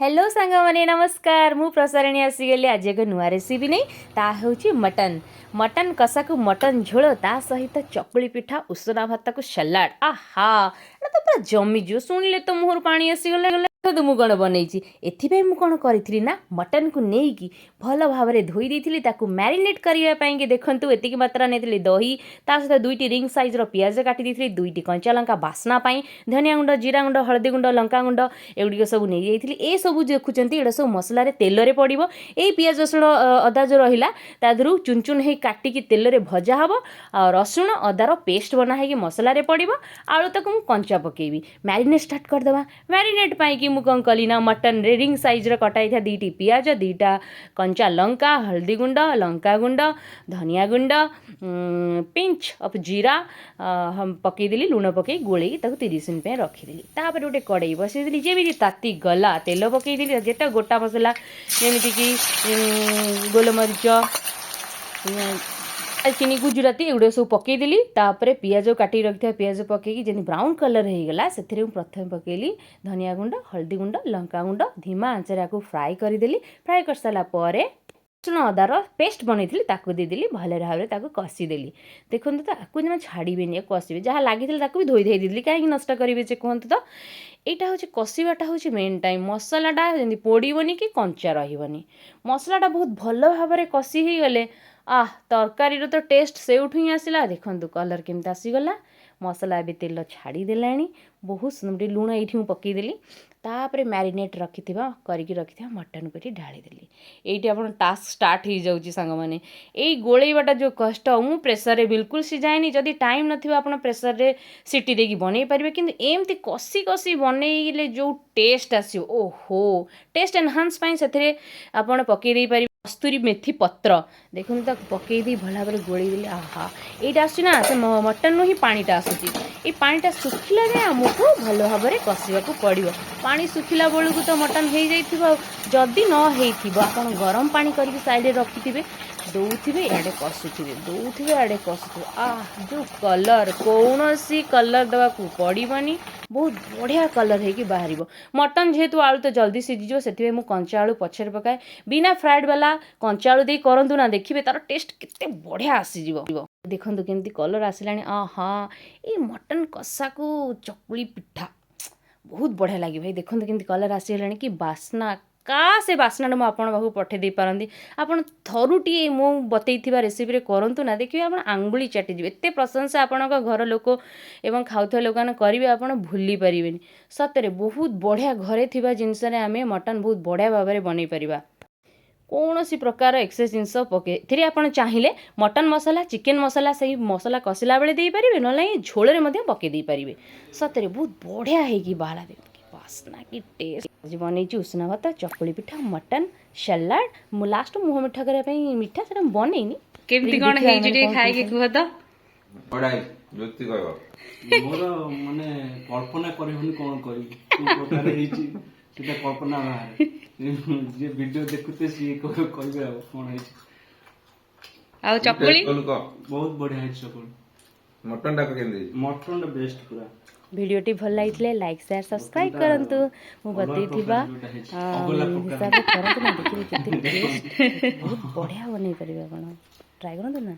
Hello ସାଙ୍ଗମାନେ, ନମସ୍କାର। ମୁଁ ପ୍ରସାରିଣୀ ଆସିଗଲି ଆଜି ଏକ ନୂଆ ରେସିପି ନେଇ। ତା ହେଉଛି ମଟନ୍, ମଟନ୍ କଷାକୁ ମଟନ୍ ଝୋଳ, ତା ସହିତ ଚକୁଳି ପିଠା, ଉଷୁନା ଭାତକୁ ସାଲାଡ଼। ଆହା, ଏଇଟା ତ ପୁରା ଜମିଯିବ। ଶୁଣିଲେ ତ ମୁହଁରୁ ପାଣି ଆସିଗଲା। ଦେଖନ୍ତୁ ମୁଁ କ'ଣ ବନେଇଛି। ଏଥିପାଇଁ ମୁଁ କ'ଣ କରିଥିଲି ନା, ମଟନ୍କୁ ନେଇକି ଭଲ ଭାବରେ ଧୋଇ ଦେଇଥିଲି। ତାକୁ ମ୍ୟାରିନେଟ୍ କରିବା ପାଇଁକି ଦେଖନ୍ତୁ ଏତିକି ମାତ୍ରା ନେଇଥିଲି ଦହି, ତା ସହିତ ଦୁଇଟି ରିଙ୍ଗ ସାଇଜ୍ର ପିଆଜ କାଟି ଦେଇଥିଲି, ଦୁଇଟି କଞ୍ଚା ଲଙ୍କା ବାସ୍ନା ପାଇଁ, ଧନିଆ ଗୁଣ୍ଡ, ଜିରା ଗୁଣ୍ଡ, ହଳଦୀ ଗୁଣ୍ଡ, ଲଙ୍କା ଗୁଣ୍ଡ, ଏଗୁଡ଼ିକ ସବୁ ନେଇଯାଇଥିଲି। ଏସବୁ ଦେଖୁଛନ୍ତି, ଏଇଟା ସବୁ ମସଲାରେ ତେଲରେ ପଡ଼ିବ। ଏଇ ପିଆଜ, ରସୁଣ, ଅଦା ଯେଉଁ ରହିଲା, ତା ଦେହରୁ ଚୁନ ଚୁନ ହେଇ କାଟିକି ତେଲରେ ଭଜା ହେବ। ଆଉ ରସୁଣ ଅଦାର ପେଷ୍ଟ ବନା ହେଇକି ମସଲାରେ ପଡ଼ିବ। ଆଳୁ ତାକୁ ମୁଁ କଞ୍ଚା ପକେଇବି। ମ୍ୟାରିନେଟ୍ ଷ୍ଟାର୍ଟ କରିଦେବା। ମ୍ୟାରିନେଟ୍ ପାଇଁକି ମୁଁ କ'ଣ କଲି ନା, ମଟନ୍ରେ ରିଙ୍ଗ ସାଇଜ୍ର କଟା ହେଇଥିବା ଦୁଇଟି ପିଆଜ, ଦୁଇଟା କଞ୍ଚା ଲଙ୍କା, ହଳଦୀ ଗୁଣ୍ଡ, ଲଙ୍କା ଗୁଣ୍ଡ, ଧନିଆ ଗୁଣ୍ଡ, ପିଞ୍ଚ ଅଫ୍ ଜିରା ପକେଇଦେଲି। ଲୁଣ ପକେଇ ଗୋଳେଇକି ତାକୁ 30 ମିନିଟ୍ ପାଇଁ ରଖିଦେଲି। ତାପରେ ଗୋଟେ କଡ଼େଇ ବସେଇଦେଲି। ଯେମିତି ତାତି ଗଲା, ତେଲ ପକେଇଦେଲି। ଯେତେ ଗୋଟା ମସଲା, ଯେମିତିକି ଗୋଲମରିଚ, ଡାଲଚିନି, ଗୁଜୁରାତି, ଏଗୁଡ଼ିକ ସବୁ ପକେଇଦେଲି। ତାପରେ ପିଆଜ, କାଟିକି ରଖିଥିବା ପିଆଜ ପକେଇକି ଯେମିତି ବ୍ରାଉନ୍ କଲର୍ ହେଇଗଲା, ସେଥିରେ ମୁଁ ପ୍ରଥମେ ପକେଇଲି ଧନିଆ ଗୁଣ୍ଡ, ହଳଦୀ ଗୁଣ୍ଡ, ଲଙ୍କା ଗୁଣ୍ଡ। ଧୀମା ଆଞ୍ଚରେ ଆକୁ ଫ୍ରାଏ କରିଦେଲି। ଫ୍ରାଏ କରିସାରିଲା ପରେ ରସୁଣ ଅଦାର ପେଷ୍ଟ ବନେଇଥିଲି, ତାକୁ ଦେଇଦେଲି। ଭଲରେ ଭାବରେ ତାକୁ କଷିଦେଲି। ଦେଖନ୍ତୁ ତ, ଆକୁ ଜମା ଛାଡ଼ିବେନି, ଆକୁ କଷିବେ। ଯାହା ଲାଗିଥିଲା ତାକୁ ବି ଧୋଇ ଧୋଇ ଦେଇଦେଲି। କାହିଁକି ନଷ୍ଟ କରିବେ ଯେ, କୁହନ୍ତୁ ତ? ଏଇଟା ହେଉଛି, କଷିବାଟା ହେଉଛି ମେନ୍ ଟାଇମ୍। ମସଲାଟା ଯେମିତି ପୋଡ଼ିବନି କି କଞ୍ଚା ରହିବନି। ମସଲାଟା ବହୁତ ଭଲ ଭାବରେ କଷି ହେଇଗଲେ, ଆଃ, ତରକାରୀର ତ ଟେଷ୍ଟ ସେଇଠୁ ହିଁ ଆସିଲା। ଦେଖନ୍ତୁ କଲର୍ କେମିତି ଆସିଗଲା। ମସଲା ଏବେ ତେଲ ଛାଡ଼ିଦେଲାଣି। ବହୁତ ସୁନ୍ଦର। ଟିକେ ଲୁଣ ଏଇଠି ମୁଁ ପକେଇଦେଲି। ତାପରେ ମ୍ୟାରିନେଟ୍ ରଖିଥିବା, କରିକି ରଖିଥିବା ମଟନ୍କୁ ଏଠି ଢାଳିଦେଲି। ଏଇଠି ଆପଣ ଟାସ୍କ ଷ୍ଟାର୍ଟ ହେଇଯାଉଛି ସାଙ୍ଗମାନେ। ଏଇ ଗୋଳେଇବାଟା ଯେଉଁ କଷ୍ଟ। ମୁଁ ପ୍ରେସରରେ ବିଲକୁଲ ସିଝାଏନି। ଯଦି ଟାଇମ୍ ନଥିବ, ଆପଣ ପ୍ରେସରରେ ସିଟି ଦେଇକି ବନେଇ ପାରିବେ। କିନ୍ତୁ ଏମିତି କଷି କଷି ବନେଇଲେ ଯେଉଁ ଟେଷ୍ଟ ଆସିବ, ଓହୋ! ଟେଷ୍ଟ ଏନହାନ୍ସ ପାଇଁ ସେଥିରେ ଆପଣ ପକେଇ ଦେଇପାରିବେ କସ୍ତୁରୀ ମେଥି ପତ୍ର। ଦେଖନ୍ତୁ, ତାକୁ ପକେଇ ଦେଇ ଭଲ ଭାବରେ ଗୋଳେଇ ଦେଲି। ଆହା, ଏଇଟା ଆସୁଛି ନା, ସେ ମଟନ୍ରୁ ହିଁ ପାଣିଟା ଆସୁଛି। ଏଇ ପାଣିଟା ଶୁଖିଲା ଯାଏଁ ଆମକୁ ଭଲ ଭାବରେ କଷିବାକୁ ପଡ଼ିବ। ପାଣି ଶୁଖିଲା ବେଳକୁ ତ ମଟନ୍ ହେଇଯାଇଥିବ। ଆଉ ଯଦି ନ ହେଇଥିବ, ଆପଣ ଗରମ ପାଣି କରିକି ସାଇଡ଼ରେ ରଖିଥିବେ। ଦଉଥିବେ, ଇଆଡ଼େ କଷୁଥିବେ, ଦଉଥିବେ, ଆଡ଼େ କଷୁଥିବେ। ଆଃ, ଯେଉଁ କଲର୍! କୌଣସି କଲର୍ ଦେବାକୁ ପଡ଼ିବନି, ବହୁତ ବଢ଼ିଆ କଲର୍ ହେଇକି ବାହାରିବ। ମଟନ୍ ଯେହେତୁ ଆଳୁ ତ ଜଲ୍ଦି ସିଝିଯିବ, ସେଥିପାଇଁ ମୁଁ କଞ୍ଚା ଆଳୁ ପଛରେ ପକାଏ। ବିନା ଫ୍ରାଏଡ଼୍ ବାଲା କଞ୍ଚା ଆଳୁ ଦେଇ କରନ୍ତୁ ନା, ଦେଖିବେ ତାର ଟେଷ୍ଟ କେତେ ବଢ଼ିଆ ଆସିଯିବ। ଦେଖନ୍ତୁ କେମିତି କଲର୍ ଆସିଲାଣି। ଆହା, ଏଇ ମଟନ୍ କଷାକୁ ଚକୁଳି ପିଠା ବହୁତ ବଢ଼ିଆ ଲାଗିବ ଭାଇ। ଦେଖନ୍ତୁ କେମିତି କଲର୍ ଆସିଗଲାଣି, କି ବାସ୍ନା! ସେ ବାସ୍ନାଟା ମୁଁ ଆପଣଙ୍କ ପାଖକୁ ପଠେଇ ଦେଇପାରନ୍ତି। ଆପଣ ଥରୁଟିଏ ମୁଁ ବତେଇଥିବା ରେସିପିରେ କରନ୍ତୁ ନା, ଦେଖିବେ ଆପଣ ଆଙ୍ଗୁଳି ଚାଟିଯିବେ। ଏତେ ପ୍ରଶଂସା ଆପଣଙ୍କ ଘର ଲୋକ ଏବଂ ଖାଉଥିବା ଲୋକମାନେ କରିବେ, ଆପଣ ଭୁଲି ପାରିବେନି। ସତରେ ବହୁତ ବଢ଼ିଆ। ଘରେ ଥିବା ଜିନିଷରେ ଆମେ ମଟନ୍ ବହୁତ ବଢ଼ିଆ ଭାବରେ ବନେଇ ପାରିବା। କୌଣସି ପ୍ରକାର ଏକ୍ସେସ୍ ଜିନିଷ ପକେଇ, ଏଥିରେ ଆପଣ ଚାହିଁଲେ ମଟନ୍ ମସଲା, ଚିକେନ୍ ମସଲା ସେଇ ମସଲା କଷିଲା ବେଳେ ଦେଇପାରିବେ, ନହେଲେ ନାହିଁ ଝୋଳରେ ମଧ୍ୟ ପକେଇ ଦେଇପାରିବେ। ସତରେ ବହୁତ ବଢ଼ିଆ ହେଇକି ବାହାରିଲା। ଦେଖନ୍ତୁ କି ବାସ୍ନା, କି ଟେଷ୍ଟ! ଆଜି ବନେଇଛି ଉଷୁନା ଭାତ, ଚକୁଳି ପିଠା, ମଟନ୍, ସାଲାଡ଼। ମୁଁ ଲାଷ୍ଟ ମୁହଁ ମିଠା କରିବା ପାଇଁ ମିଠା, ସେଟା ମୁଁ ବନେଇନି। କେମିତି କଣ ଦେଖିବା ହେଇଛି ଏମାନେ ଟିକେ କଣ ଖାଇକି କହୁଛନ୍ତି। କୁହ ତ। ବଢିଆ ହେଇଛି। ଜ୍ୟୋତି କହିବ। ମୋର ମାନେ କଳ୍ପନା କରିହଉନି, କଣ କହିବି, କୋଉ ପ୍ରକାର ହେଇଛି ସେଟା କଳ୍ପନା ବାହାରେ। ଯିଏ ଭିଡିଓ ଦେଖୁଥିବେ, ସିଏ କହିବେ ଆଉ କଣ ହେଇଛି। ଆଉ ଚକୁଳି? ଟେଷ୍ଟ କଲୁ କହ। ବହୁତ ବଢିଆ ହେଇଛି ଚକୁଳି। ମଟନ ଟା କେମିତି ହେଇଛି? ମଟନ ଟା ବେଷ୍ଟ ପୁରା। ଭିଡ଼ିଓଟି ଭଲ ଲାଗିଥିଲେ ଲାଇକ୍, ସେୟାର, ସବସ୍କ୍ରାଇବ୍ ମଟନଟା କରନ୍ତୁ। ମୁଁ ଅଲଗା ବତେଇଥିବା ପ୍ରକାର ଯୋଉଟା ହେଇଛି, ଅଗଲା ପ୍ରକାର। ହିସାବରେ କରନ୍ତୁ ନା, ଦେଖିବେ କେତେ ଟେଷ୍ଟ। ବହୁତ ବଢ଼ିଆ ବନେଇ ପାରିବେ ଆପଣ। ଟ୍ରାଏ କରନ୍ତୁ ନା।